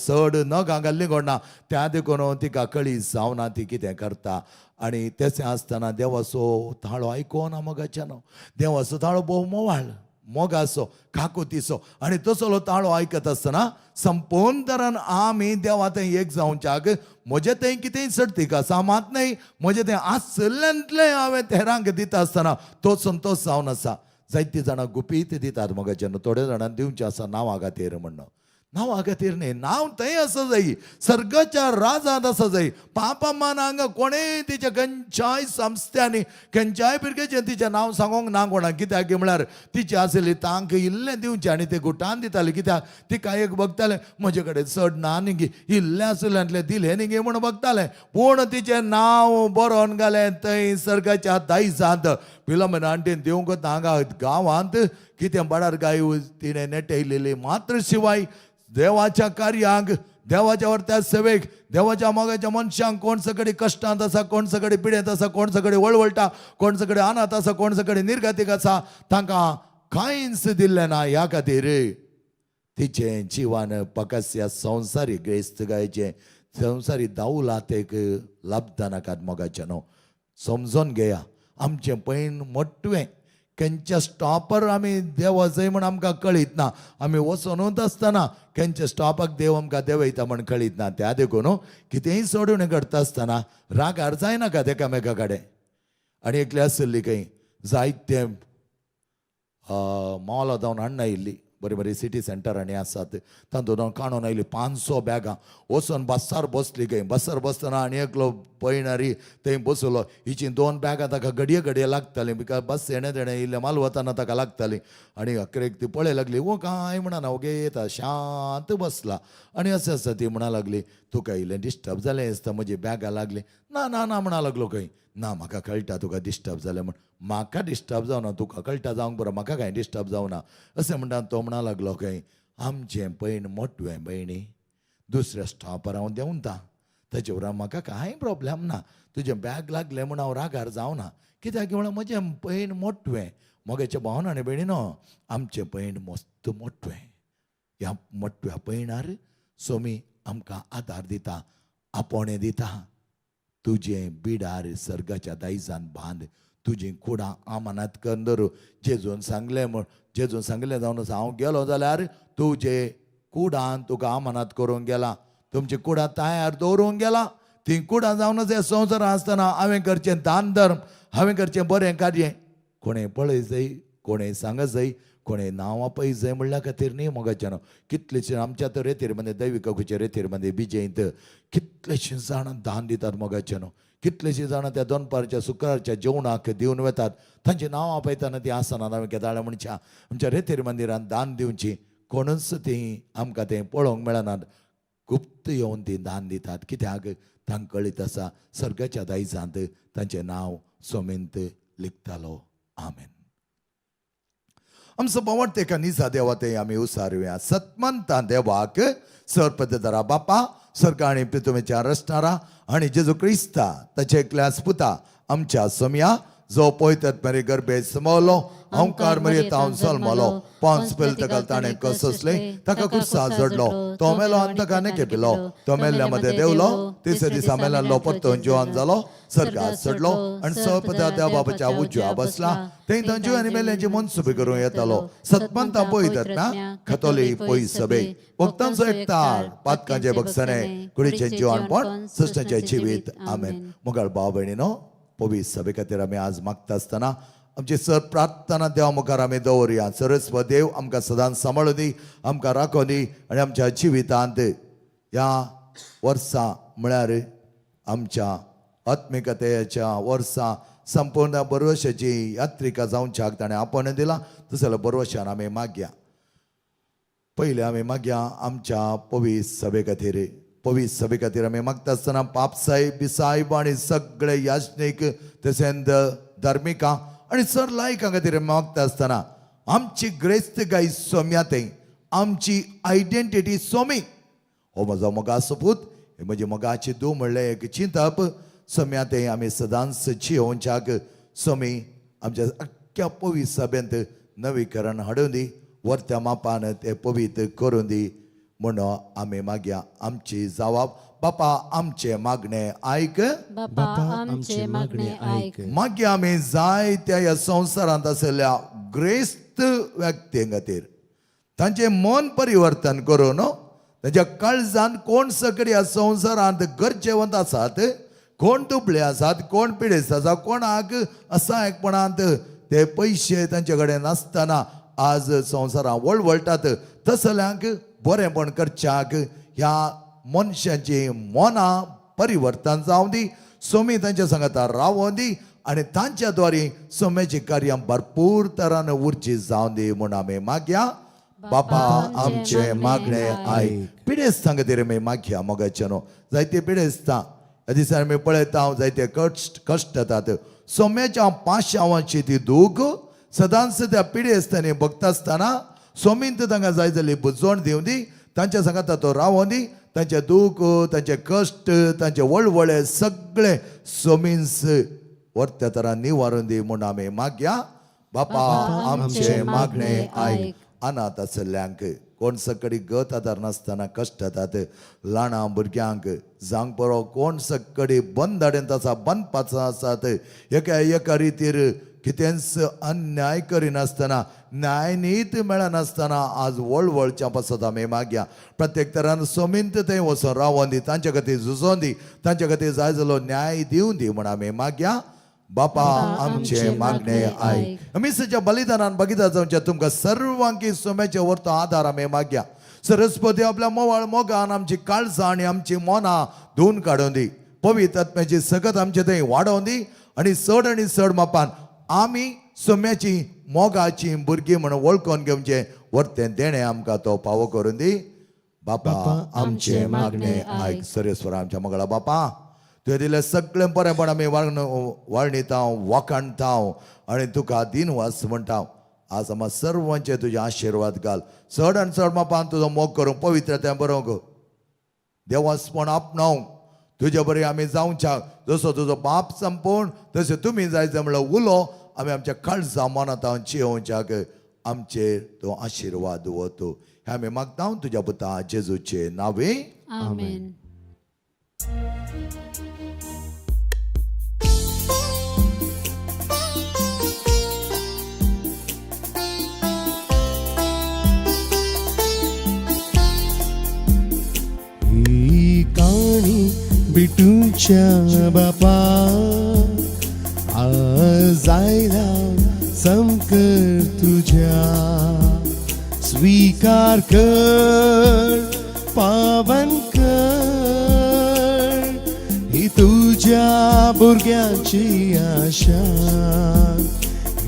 चड नगां घाल्लीं कोणा, त्या देखून तिका कळी जावना ती कितें करता. आनी तशें आसतना देवाचो ताळो आयकोना मोगाच्यानो. देवाचो ताळो भोव मोवाळ, मोगाचो, काकुतीचो आनी तसलो ताळो आयकत आसतना संपूर्ण तरान आमी देवा थंय एक जावच्याक म्हजें थंय कितेंय चडतीक आसा मात न्हय, म्हजें थंय आसलेंतलें हांवें हेरांक दिता आसतना तो संतोश जावन आसा. जायतीं जाणां गुपीत दितात मोगाच्यान. थोड्या जाणांक दिवचें आसा नांवा खातीर म्हण. नांवा खातीर न्ही, नांव थंय आसा जाय, सर्गाच्या राजांत आसा जाय. पापा मान हांगा कोणेय तिच्या खंयच्याय संस्थ्यांनी खंयच्याय पिरगेचें तिचें नांव सांगोंक ना कोणाक. कित्याक म्हळ्यार तिची आसली तांक इल्लें दिवचें आनी ते गुटान दिताले. कित्याक तिका एक बगतालें म्हजे कडेन चड ना न्ही गी, इल्लें आसलें दिलें न्ही गे म्हूण बगतालें. पूण तिचें नांव बरोवन घालें थंय सर्गाच्या दायजांत. फिलोमेना आंटीन दिवंक हांगा गांवांत कितें बाडार गाय तिणें नेटयलेली मात्र शिवाय देवाच्या कार्यांक, देवाच्या वर्त्या सेवेक, देवाच्या मोगाच्या मनशांक कोण सगळे कश्टांत आसा, कोण सगळे पिडेंत आसा, कोण सगळे वळवळटा, कोण सगळे अनाथ आसा, कोण सगळे निर्गतीक आसा, तांकां कांयच दिल्लें ना. ह्या खातीर तिचें जिवन पकस्या संवसारी ग्रेस्त गायचें संवसारी दावलातेक लाभता नाकात मोगाचें न्हू. समजोन घेया, आमचें पैण मोटवें. खंयच्या स्टॉपर आमी देवा जाय म्हण आमकां कळीत ना. आमी वचोनूच आसतना खंयच्या स्टॉपाक देव आमकां देंवयता म्हण कळीत ना. त्या देखून कितेंय सोडून करता आसतना रागार जायनाकात एकामेका कडेन. आनी एकली आसली खंय जायते मॉला जावन हाडून आयिल्ली, बरी बरी सिटी सेंटरांनी आसात तातूंत काणून आयली 500 बॅगां. वचून बसार बसली खंय. बसार बसतना आनी एकलो पयणारी थंय बसलो. हिची 2 बॅगां ताका घडये घडये लागतालीं, because बस येणे तेणें इल्लें माल वतना ताका लागतालीं. आनी अकरेक ती पळय लागली, वो कांय म्हणना, ओगे येता शांत बसला. आनी अशें आसा ती म्हणा लागली, तुका इल्लें डिस्टर्ब जालें दिसता, म्हजी बॅगां लागली. ना ना ना म्हणा लागलो खंय. ना म्हाका कळटा तुका डिस्टर्ब जालें म्हण. म्हाका डिस्टर्ब जावना, तुका कळटा जावंक बरो, म्हाका कांय डिस्टर्ब जावना अशें म्हणटा. तो म्हणा लागलो खंय, आमचें पयण मोटवें भयणी, दुसऱ्या स्टॉपार हांव देंवता, ताचे उपरांत म्हाका कांय प्रॉब्लेम ना. तुजें बॅग लागलें म्हूण हांव रागार जावना, कित्याक म्हळ्यार म्हजें पयण मोटवें. म्हगेच्या भावन आनी भयणीनो, आमचें पयण मस्त मोटवें. ह्या मोटव्या पयणार सोमी आमकां आदार दिता, आपोवणें दिता. तुजें बिडार सर्गाच्या दायजान बांद, तुजी कुडां आमानात करून दवर. जेजून सांगलें म्हण, जेजून सांगलें जावन आसा, हांव गेलो जाल्यार तुजे कुडान तुका आमानात करूंक गेला, तुमची कुडां तयार दवरूंक गेला. ती कुडां जावन आसा संवसारांत आसतना हांवें करचें दान धर्म, हांवें करचें बरें कार्य कोणें पळय जाय, कोणें सांग जाय, कोणें नांव आपय जाय म्हणल्या खातीर न्ही मोगाच्यान. कितलेशे आमच्या तर रेतीर मध्ये दैविक हकूच्या रेतीर मध्ये बिजेंत कितलेशे जाणां दान दितात मोगाच्यान. कितलेशीं जाणां त्या दनपारच्या शुक्रारच्या जेवणाक दिवन वेतात. तांचें नांव आपयतना ती आसना. हांवें केदाळ्या म्हणच्या आमच्या रेतीर मंदिरान दान दिवची, कोणूच ती आमकां तें पळोवंक मेळनात. गुप्त येवन ती दान दितात कित्याक तांकां कळीत आसा सर्गाच्या दायजांत तांचें नांव सोमेंत लिखतालो. आमेन. आमचो बावडते एका निजा देवा ते आमी उसारुया. सतमंता देवाक सरपदरा बापा सर्ग आनी पृथ्वीच्या रचणारा आनी जेजू क्रिस्ता ताचे एकल्या पुता आमच्या सोमया जो पळयतात मरे गर्भे समवलो अंकार मरे तावन जल्मलो पांच पेल ताका ताणें कससले ताका कुर्सा जडलो तो मेलो आनी ताका नेके पिलो तो मेल्ल्या मदें देवलो तिसऱ्या दिसा मेल्लो परतून जिवान जालो सर्गात चडलो आनी सपदा त्या बाबाच्या उजव्या बसला थंय तांच्यो आनी मेल्यांची मनसुबी करूं येतालो. सतमंता पळयतात ना खतोली पळय सभे भक्तांचो एकतार पातकांचे भक्षणे कुडीचें जिवाणपण सृश्टाचें जिवीत. आमेन. मुखार भाव भयणीनो, पवित्र सभे खातीर आमी आज मागता आसतना आमची सर प्रार्थना देवा मुखार आमी दवरुया. सरस्व देव आमकां सदांच सांबाळूं दी, आमकां राखूं दी आनी आमच्या जिवितांत ह्या वर्सा म्हळ्यार आमच्या आत्मिकतेच्या वर्सा संपूर्ण बरवशाची यात्रिका जावच्याक ताणें आपोवणें दिलां तशें जाल्यार बरवशान आमी मागया. पयलें आमी मागया आमच्या पवित्र सभे खातीर. पवित्र सभे खातीर आमी मागता आसतना पापसाहेब बिसायब आनी सगळे याजनीक तशेंच धार्मिकां आनी सर लायकां खातीर आमी मागता आसतना आमची ग्रेस्त गाय सोम्या थंय आमची आयडेंटिटी सोमी हो म्हजो मोगाचो पूत हे म्हजी मोगाची धूव म्हणलें एक चिंतप सोम्या थंय आमी सदांच जियोवच्याक सोमी आमच्या अख्ख्या पवित्र सभेंत नवीकरण हाडून दी, वर्त्या मापान ते पवित्र करून दी म्हणून आमी मागया. आमची जावाब बापा आमचें मागणें आयक. बापा आमचे मागणे आयक. मागीर आमी जायत्या ह्या संवसारांत आशिल्ल्या ग्रेस्त व्यक्तीं खातीर तांचें मन परिवर्तन करून तांच्या काळजान कोण सगळे ह्या संवसारांत गरजेवंत आसात, कोण दुबळे आसात, कोण पिडेस्त आसा, कोणाक असहायकपणांत ते पयशे तांचे कडेन नासतना आज संवसारांत वळवळटात तसल्यांक बरेंपण करच्याक ह्या मनशांची मनां परिवर्तन जावं दी. सोमी तांच्या सांगाता रावों दी आनी तांच्या द्वारे सोम्याची कार्यां भरपूर तरान उरची जावं दी म्हूण आमी मागया. बापा आमचे मागणे आयक. पिडेस्तां खातीर आमी मागया. मोगाचे न्हू जायते पिडेस्तां ह्या दिसांनी आमी पळयता जायते कश्ट कश्ट जातात. सोम्याच्या पाशांवाची ती दूख सदांच त्या पिडेस्तांनी भोगता आसतना सोमींत तांकां जाय जाल्ली बुजवण दिवं दी, तांच्या सांगाता तो रावों दी, तांचे दूख तांचे कश्ट तांचे वळवळे सगळे सोमींस वर्त्या तरा निवारून दी म्हूण आमी मागया. बापा आमचे मागणे आयक. अनाथ आशिल्ल्यांक कोण सकडी गत आदार नासतना कश्ट जातात ल्हाना भुरग्यांक जावंक बरो कोण सकडी बंद हाडेंत आसा बांदपाचो आसात एका एका रितीर कितेंच अन्याय करिनासतना न्यायनीत मेळनासतना आज वळवळच्या पासत आमी मागया. प्रत्येक तरान सोमींत थंय वचोन रावोन दी, तांच्या खातीर झुजोन दी, तांच्या खातीर जाय जालो न्याय दिवन दी म्हूण आमी मागया. बापा आमचे मागणे आयक. आमी सच्या बलिदानान बगिता जावच्या तुमकां सर्वांकी सोम्याचे वरतो आदार आमी मागया. सरस्पती आपल्या मोवाळ मोगान आमची काळजां आनी आमची मनां धुवन काडून दी, पवित्र आत्म्याची सगत आमचे थंय वाडोवन दी आनी चड मापान आमी सोम्याची मोगाची भुरगीं म्हण वळखून घेवचें वर्तें देणें आमकां तो पावो करून दी. बापा आमचे मागणे आयक. सरेस्वर आमच्या मंगळा बापा तुवें दिलें सगळें बरेंपण आमी वाळणीता वाखाणता आनी तुका दिनवास म्हणटा. आज आमकां सर्वांचे तुजे आशिर्वाद घाल, चड आनी चड मापान तुजो मोग करूंक पवित्रताय बरोवंक देवासपण आपणावंक तुजे बरें आमी जावच्याक जसो तुजो बाप संपूर्ण तशें तुमी जाय जाय म्हणल्यार उलो आमी आमच्या काळजा मनांत जियोवच्याक आमचेर तो आशिर्वाद वतो हें आमी मागता तुज्या पुता जेजूचे नावे. आमेन. ही काणी बिटूच्या बापा आज आयला समकर तुझ्या स्वीकार कर पावन कर ही तुझ्या भुरग्याची आशा.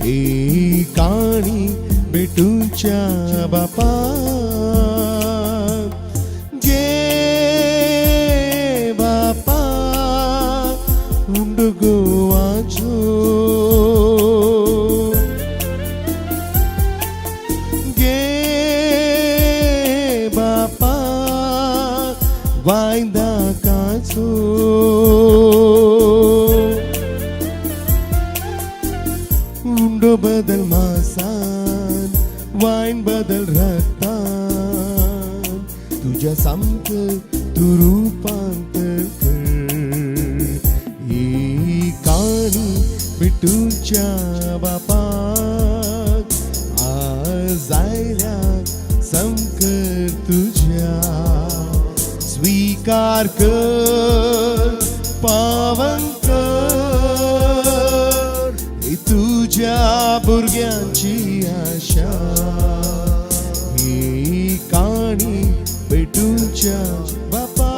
ही काणी बिटूच्या बापा. घे गोवाचो गे बापा वायदाकाचो उंडो बदल मासान वायन बदल रक्तान तुझ्या सामक तूं रुपांतर कर ही काणी बिटूच्या बापाक आज आयल्या समकर तुझ्या स्वीकार कर पावन कर ही तुझ्या भुरग्यांची आशा ही काणी पेटूच्या बापा.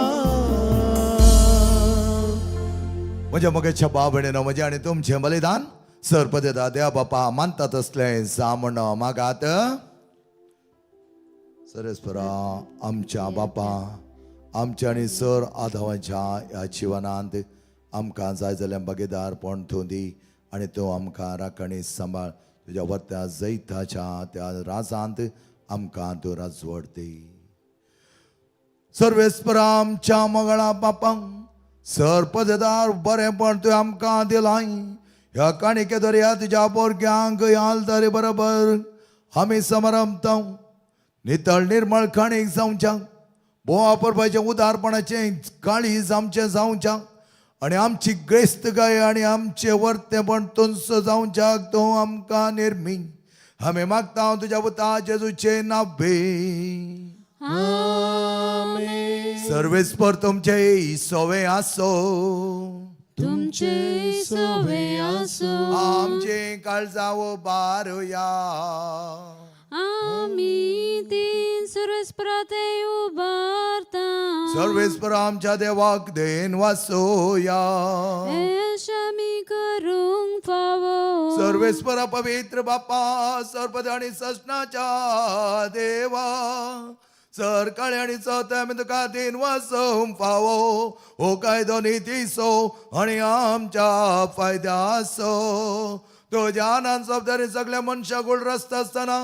म्हज्या मोगेच्या भाव भयणीनो, म्हजें आनी तुमचें बलिदान सरपदेता देवा बापा मानतात असलें जावं मागात. सरस्परा आमच्या बापा आमच्या आनी सर आदावाच्या ह्या जिवनांत आमकां जाय जाल्यार भागीदारपण तूं दी आनी तूं आमकां राखणी सांबाळ. तुज्या वर्त्या जैताच्या त्या राजांत आमकां तूं राजवट दी. सर्वेस्परा आमच्या मंगळा बापांक सरपदेदार बरेंपण तुवें आमकां दिलां. ह्या काणिके दर्या तुज्या भुरग्यांक आलतरे बरोबर आमी समारंभता नितळ निर्मळ काणीक जावच्या बोवा परबाचें उदारपणाचें काळीज आमचें जावच्या आनी आमची ग्रेस्तकाय आनी आमचें वर्तेपण तुंस जावच्याक तूं आमकां निर्मी. आमी मागता तुज्या पुता जेजूचें नावे. सर्वेस्पर तुमचे सोवे आसो. तुमचे सोवे आसो. आमचे काळजाव बारुया. आमी तीन सुरस्प्रते उबारता. सर्वेस्पर आमच्या देवाक देन वासोया. आमी करूंक फावो. सर्वेस्पर पवित्र बापा सर्पद आणि ससनाच्या देवा सर काळे आणि चौथ्या आमी तुका देन वासोवंक फावो. हो कायदो नितीसो आनी आमच्या फायद्यासो. तुज्या आनंद जबाबदारी सगळ्या मनशाक रस्ता आसतना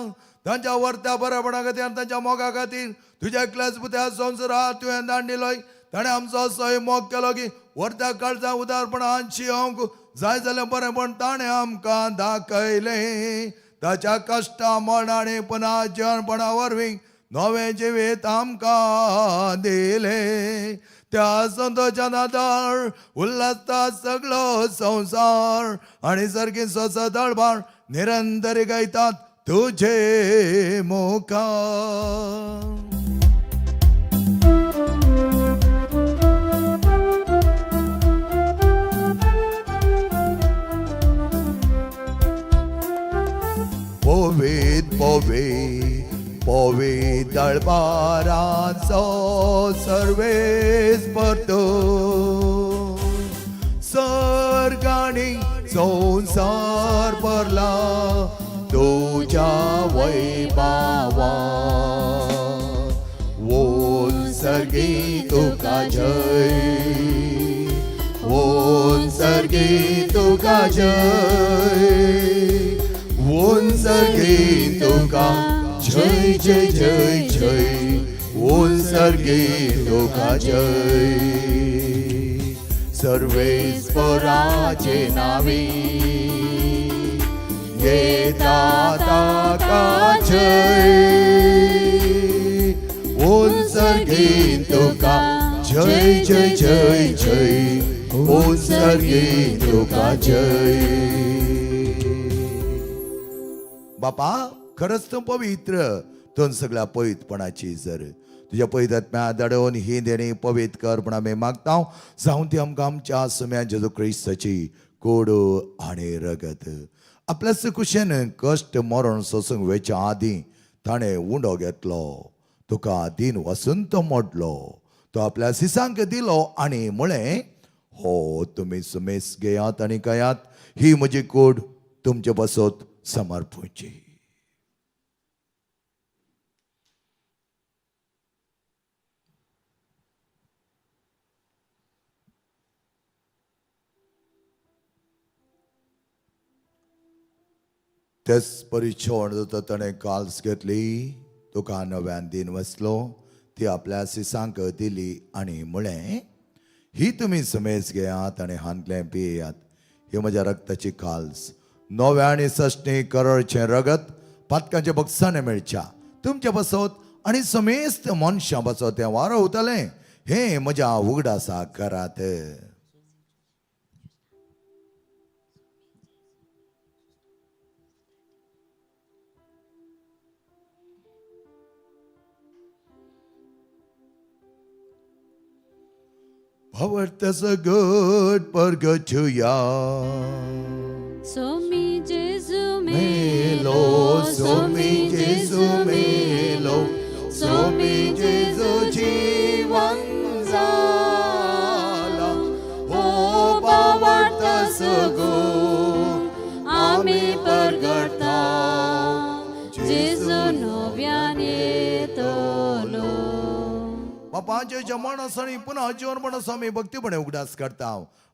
तांच्या वर्त्या बरेपणा खातीर आनी तांच्या मोगा खातीर तुज्या एकल्याच पुत्या संवसारात तुवें दांडिलोय. ताणें आमचो असोय मोग केलो की वर्त्या काळजा उदारपणान शिवंक जाय जाल्यार बरेंपण ताणें आमकां दाखयलें. ताच्या कश्टा मरण आनी पुना जिवनपणा वरवीं नवें जिवीत आमकां दिलें. त्या संतोच्या नादार उल्हासता सगळो संवसार आनी सारकी सदळबार निरंतर गायतात तुझे मुखार. पवीत पवीत पवीत दळबाराचो सर्वेस्पर तूं सर्गाणी संवसार भरला तुज्या वैभावा. ओन सर्गी तुका जय, ओन सर्गी तुका जय, ओन सर्गी तुका जय जय जय जय, ओन सर्गी तुका जय. सर्वेस्पराचे नावे येता ताका जय, ओन सर्गी तुका जय जय जय जय, ओन सर्गी तुका जय. बापा खरंच तूं पवित्र, तूं सगळ्या पवित्रपणाची जर तुज्या पवित्र आत्म्या दडोवन ही देणी पवित्र कर म्हण आमी मागता. जावं ती आमकां आमच्या सुम्या जेजू क्रिस्ताची कोड आनी रगत. आपल्याच कुशेन कश्ट मरण सोसूंक वेच्या आदीं ताणें उंडो घेतलो, तुका दीन वसंत तो मोडलो, तो आपल्या सिसांक दिलो आनी म्हळें, हो तुमी सुमेस घेयात आनी खायात, ही म्हजी कूड तुमचे पासत समर्पूची. तेच परी जेवण जाता ताणें काल्स घेतली, तुका नव्यान दिन वसलो, ती आपल्या सिसांक दिली आनी म्हळें, ही तुमी समेज घेयात आनी हांतलें पियेयात. ही म्हज्या रक्ताची काल्स, नव्या आनी सस्नी करळचें रगत पातकांच्या बक्षाने मेळच्या तुमच्या बसत आनी समेस्त मनशां बसत तें वारवतलें. हें म्हज्या उगडासा करात. भावार्थाचो गट परगटुया. सोमी जेजू मेलो, सोमी जेजू मेलो, सोमी जेजू जीवन जाला. हो भावार्थाचो गट आमी परगटता, जेजू नव्यान येतलो. बापाचे जमण आसा पुन्हा जीवनपण आसा आमी भक्तीपणे उगडास करता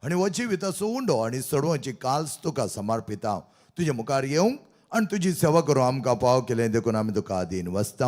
आनी हो जिविताचो उंडो आनी चडवची काल्स तुका समर्पिता. तुजे मुखार येवंक आनी तुजी सेवा करूं आमकां पाव केलें देखून आमी तुका आदीन वसता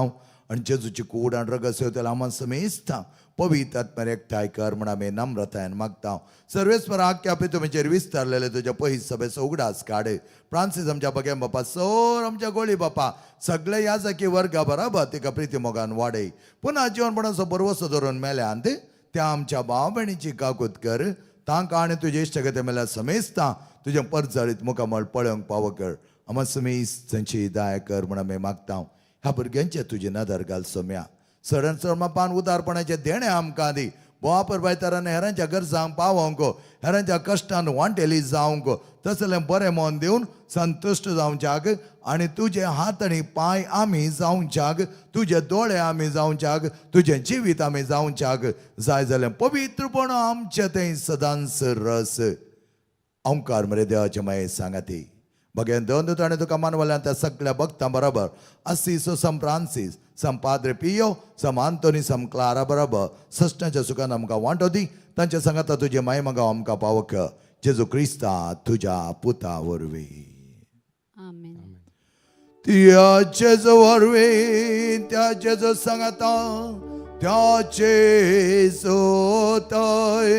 आनी जेजूची कूड आनी रगत सेवतले आमी समेजता. पवित्र आत्म्यार एकठांय कर म्हण आमी नम्रतायेन मागता. सर्वेस्पर आख्या तुमचेर विस्तारलेले तुज्या पयस सभेचो उगडास काड. फ्रांसीस आमच्या बगेम बापा, सोर आमच्या गोळी बापा, सगळे ह्या जाकी वर्गा बराबर तिका प्रिती मोगान वाडय. पुन्हा जीवनपणाचो बरवसो धरून मेल्यान त्या आमच्या भाव भयणीची काकूत कर. तांकां आनी तुजे इश्टगते मेल्यार समेजता तुजें परजळीत मुखामळ पळोवंक पावो कर. आमा समेज थंयची दया कर म्हण आमी मागता. ह्या भुरग्यांचे तुजी नदर घाल सोम्या. सडन चड मापान उदारपणाचें देणें आमकां दी. बोवा परबायतारान हेरांच्या गरजांक पावोवंक, हेरांच्या कश्टान वांटेली जावंक तसलें बरें मन दिवन संतुश्ट जावच्याक आनी तुजे हात आनी पांय आमी जावच्याक, तुजे दोळे आमी जावच्याक, तुजें जिवीत आमी जावच्याक जाय जाल्यार पवित्रपण आमचें तें सदांच रस. ओंकार मरे देवाचे माये सांगाती बगेन दोन ताणें तुका मानवल्यान त्या सगळ्या भक्तां बरोबर असिसो सम फ्रांसीस सम पाद्रे पियो सम आंतोनी सम क्लारा बरोबर सस्टाच्या सुखान आमकां वांटो दी. तांच्या सांगाता तुजे माये मगाव आमकां पावक जेजू क्रिस्ता तुज्या पुता वरवीं. आमेन. त्याचे वरवीं, त्याचे सांगाता, त्याचे सोतय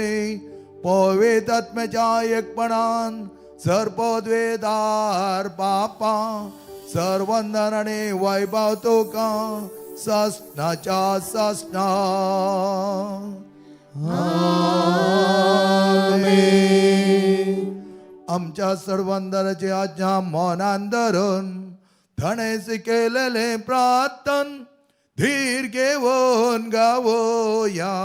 पवित्र आत्म्याच्या एकपणान सर्पद्वेदार बापा सर्वंदन आनी वैभव तुका ससनाच्या ससना. आमेन. आमच्या सर्वंदराची आज्ञा मनान धरून थणे शिकयलेलें प्रार्थन धीर घेवन गावोया.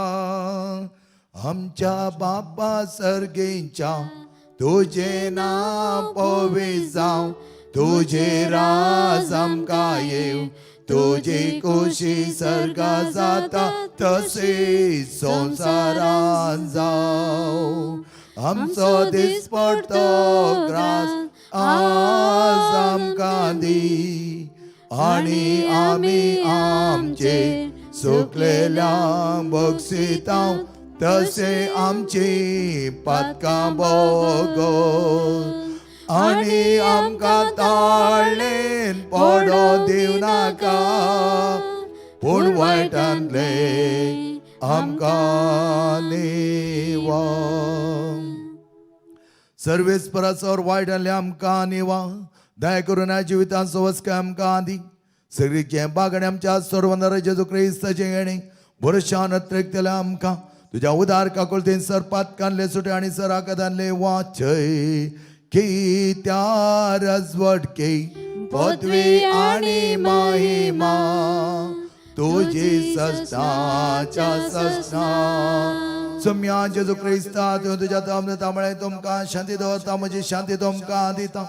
आमच्या बापा सर्गेंच्या, तुजें नांव पवित्र जावं, तुजें राज आमकां येवं, तुजी कुशी सर्गा जाता तशी संवसारान जावं. आमचो दिसपडतो ग्रास आज आमकां दी आनी आमी आमचे सुकलेल्यांक बक्षिता तशें आमची पातकां बोगो आनी आमकां ताळ्ळेन पडो दिवनाका, पूण वायटांतले आमकां निवा. सर्वेस्पराचो वायट आसले आमकां निवा. दया करून ह्या जिवितांत सवस्काय आमकां दी. सगळीचें बागणे आमच्या सर्वंदर जेजू क्रिस्ताचें येणें भरशान अत्रेकतलें आमकां. तुज्या उदार काकुळतेन सर पातकानले सुटे आनी सर आकादानले वाचय की त्या रजवटके पदवी आनी महिमा तुजी ससनाच्या ससना. सम्या जेजू क्रिस्ता तुवें तुज्या तांबळे तुमकां शांती दवरता, म्हजी शांती तुमकां दिता.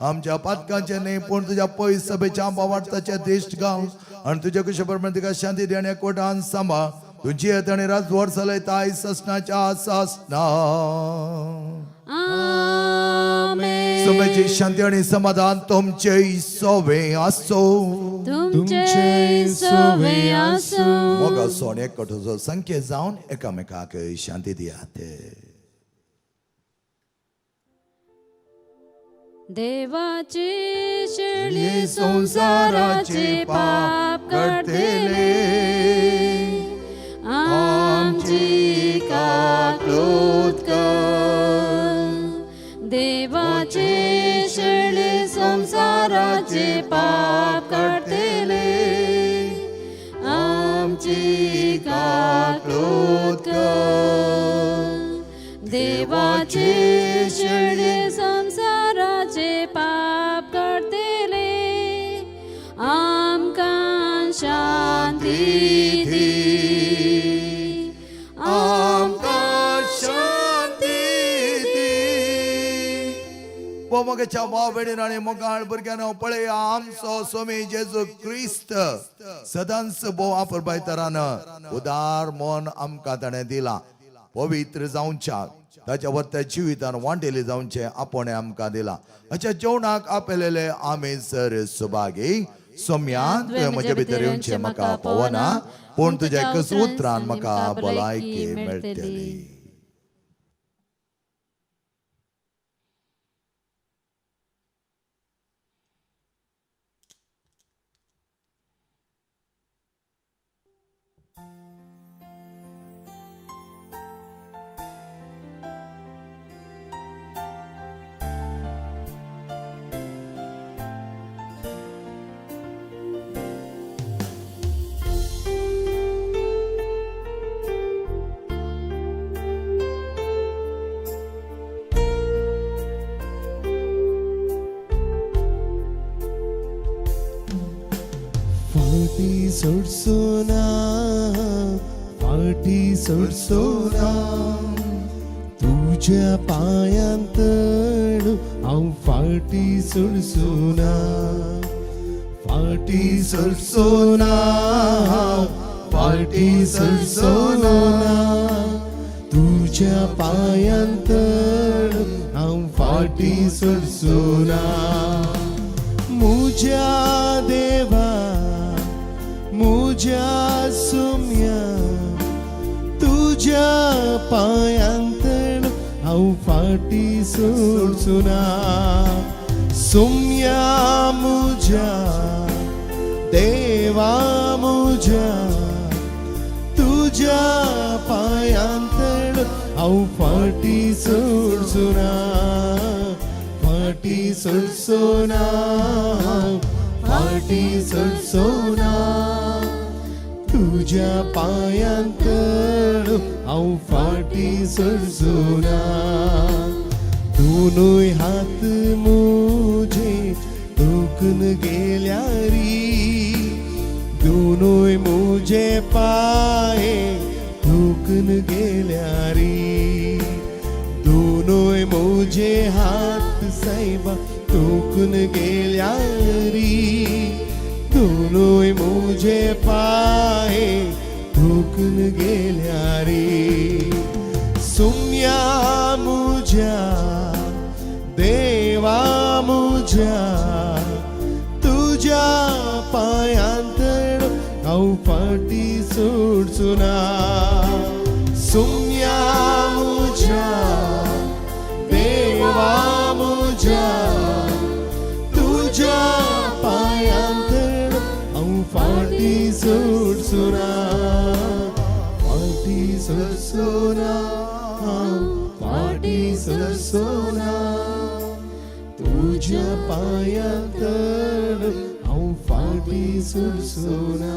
आमच्या पातकांचे न्ही पूण तुज्या पयस सभेच्या बावार्थाचे दिश्ट गाव आनी तुज्या कुशे प्रमाणे तुका शांती दी आनी एकवटान सांबाळ. तुजी येत आनी राजवट चलयता ससनाच्या ससना. आमेन. सुमेची शांती आनी समाधान तुमचे सोवे आसो. तुमचे सोवे आसूं. मोगाचो आनी एकवटाचो संकेत जावन एकामेकाक शांती दियात. देवाची शेळी संसाराचे पाप काडतले, आमची काकलूत कर. देवाची शेळी संसाराचे पाप काडतले, आमची काकलूत कर. देवाचे शेळी संसाराचे पाप काडतले, आमकां शांती दी, आमकां शांती दी. मोगाच्या भाव भयणीन आनी मोगाळ भुरग्यांनो, पळया आमचो स्वामी जेजू क्रिस्त सदांच भोव आफरबाय तरान उदार मन आमकां ताणें दिलां. पवित्र जावच्याक ताच्या वर्त्या जिवितान वांटेले जावचें आपोणें आमकां दिलां. अशा जेवणाक आपयलेले आमी सर सुभागी. सोम्या, तुवें म्हज्या भितर येवचें म्हाका पवना, पूण तुज्या एकच उतरान म्हाका भलायकी मेळटली. फाटी सोडसोना, फाटी सोडसोना, तुज्या पायांत हांव फाटी सोडसोना. फाटी सोडसोना हांव, फाटी सोडसोना, तुज्या पायांत हांव फाटी सोडसोना. मुज्या देवा, मुज्या सुम्या, तुज्या पायांत हांव फाटी सोडसोना. सुम्या मुज्या देवा, मुज्या, तुज्या पायांत हांव फाटी सोडसोना. फाटी सोडसोना, फाटी सोडसोना, तुज्या पायांत हांव फाटी सोडसोना. दोनूय हात मुझे दुखून गेल्यारी, दोनूय मुझे पाये दुखून गेल्यारी, दोनूय मुझे हात सायबा दुखून गेल्यारी, दोनूय मुझे पाये दुखून गेल्यारी. सुम्या मुझ्या देवा, मुझ्या, तुझ्या पायांत हांव फाटी सोडसोना. सुम्या मुझ्या देवा, मुझ्या, तुझ्या पायांत हांव फाटी सोडसोना. फाटी सोडसोना हांव, फाटी सोडसोना, तुझ्या पायांत हांव फाटी सोडसोना.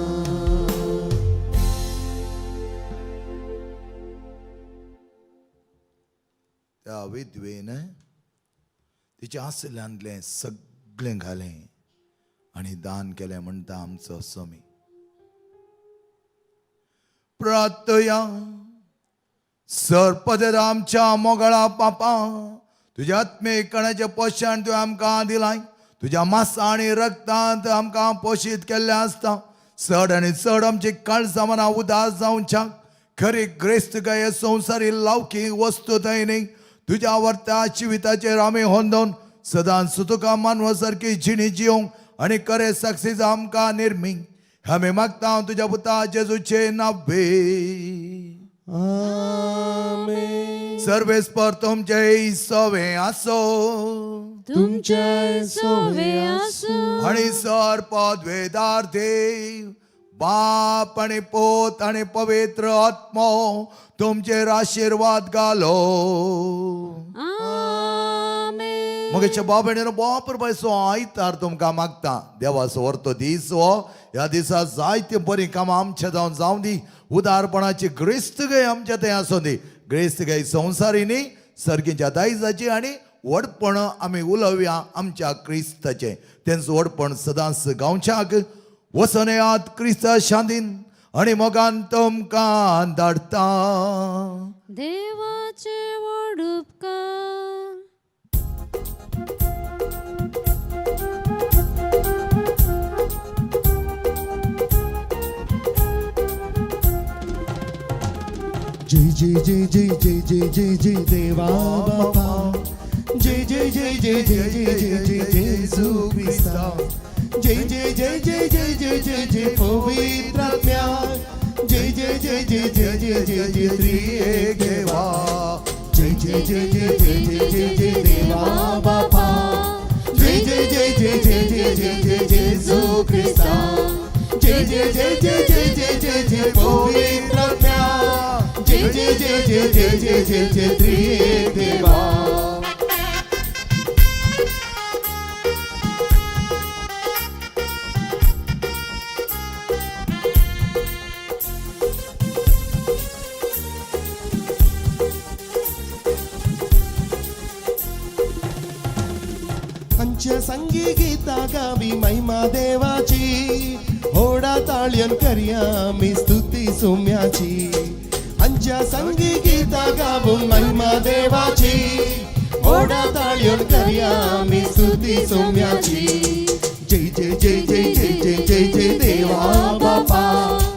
त्या विधवेन तिच्या आसल्यांतलें सगळें घालें आनी दान केलें म्हणटा आमचो स्वामी. प्रार्थया. सरपद आमच्या मोगळा पापा, तुज्या आत्मीक कणाचें पोशण तुवें आमकां दिलाय. तुज्या मासा आनी रक्तांत आमकां पोशीत केल्लें आसता. चड आनी चड आमची काळजां मनां उदास जावच्याक खरी ग्रेस्त काय संवसारी लावकी वस्तू थंय न्ही, तुज्या वर्त्या जिविताचेर आमी होंदोवन सदांच तुका मानवा सारकी जिणी जिवंक आनी खरे साक्षी आमकां निर्मी. आमी मागता तुज्या पुता जेजूचे नावे. आमेन. सर्वेस्पर तुमचे सवे आसो. तुमचे सोवे आसूं. आणि सर पदवेदार देव बाप आणि पोत आणि पवित्र आत्मो तुमचेर आशिर्वाद घालो. आमेन. मगेच्या बाबेणीनो बापर पैसो आयतार तुमकां मागता देवाचो व्हरतो दीस हो. ह्या दिसा जायती बरीं कामां आमच्या जावन जावं दी. उदारपणाची ग्रेस्तगाय आमच्या थंय आसूं दी. ग्रेस्तगाय संवसारी न्ही, सर्गीच्या दायजाची. आनी व्हडपण आमी उलोवया आमच्या क्रिस्ताचें. तेंचो व्हडपण सदांच गांवच्याक वचोन येयात क्रिस्ता शांतीन आनी मोगान तुमकां धाडटा. देवाचे व्हड उपकार. जय जय जय जय जय जय जय जय देवा बापा, जय जय जय जय जय जय जय जय जेजू क्रिस्ता, जय जय जय जय जय जय जय जय पवित्र आत्म्या, जय जय जय जय जय जय जय जय त्रिएक देवा, जय जय जय जय जय जय जय जय देवा बापा, जय जय जय जय जय जय जय जय जेजू क्रिस्ता, जय जय जय जय जय जय जय जय पवित्र आत्म्या, जय जय जय जय जय जय जय जय त्रिएक देवा. आमच्या संगी गीता गावी महिमा देवाची, होडा ताळयन करया मी स्तुती सुम्याची. आमच्या संगी गीता गावून महिमा देवाची, होडा ताळयन करया मी स्तुती सुम्याची. जय जय जय जय जय जय जय जय देवा बापा,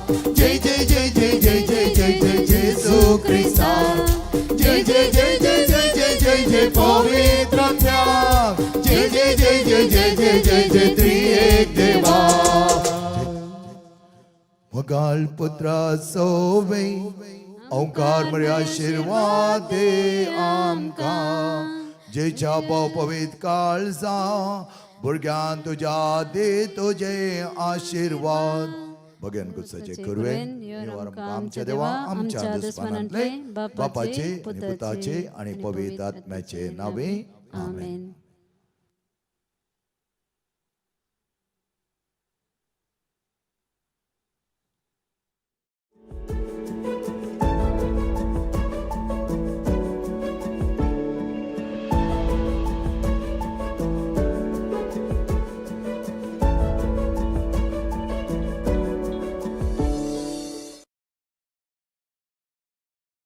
जय जय जय जय जय जय जय जय जेसू क्रिस्ता, जय जय जय जय जय जय जय जय पवित्र आत्म्या, जय जय जय जय जय जय जय जय त्रिएक देवा. मोगाळ पुत्रा सोवे ओंकार मरे आशिर्वाद दे आमकां. जेच्या भाव पवित्र काळजा भुरग्यान तुज्या दे तुजे आशिर्वाद. भगेन गुस्साचे करुवेन आमच्या देवा आमच्या दुस्मानांतले बापाचे आनी पुताचे आनी पवित्र आत्म्याचे नावे. आमेन. आमेन.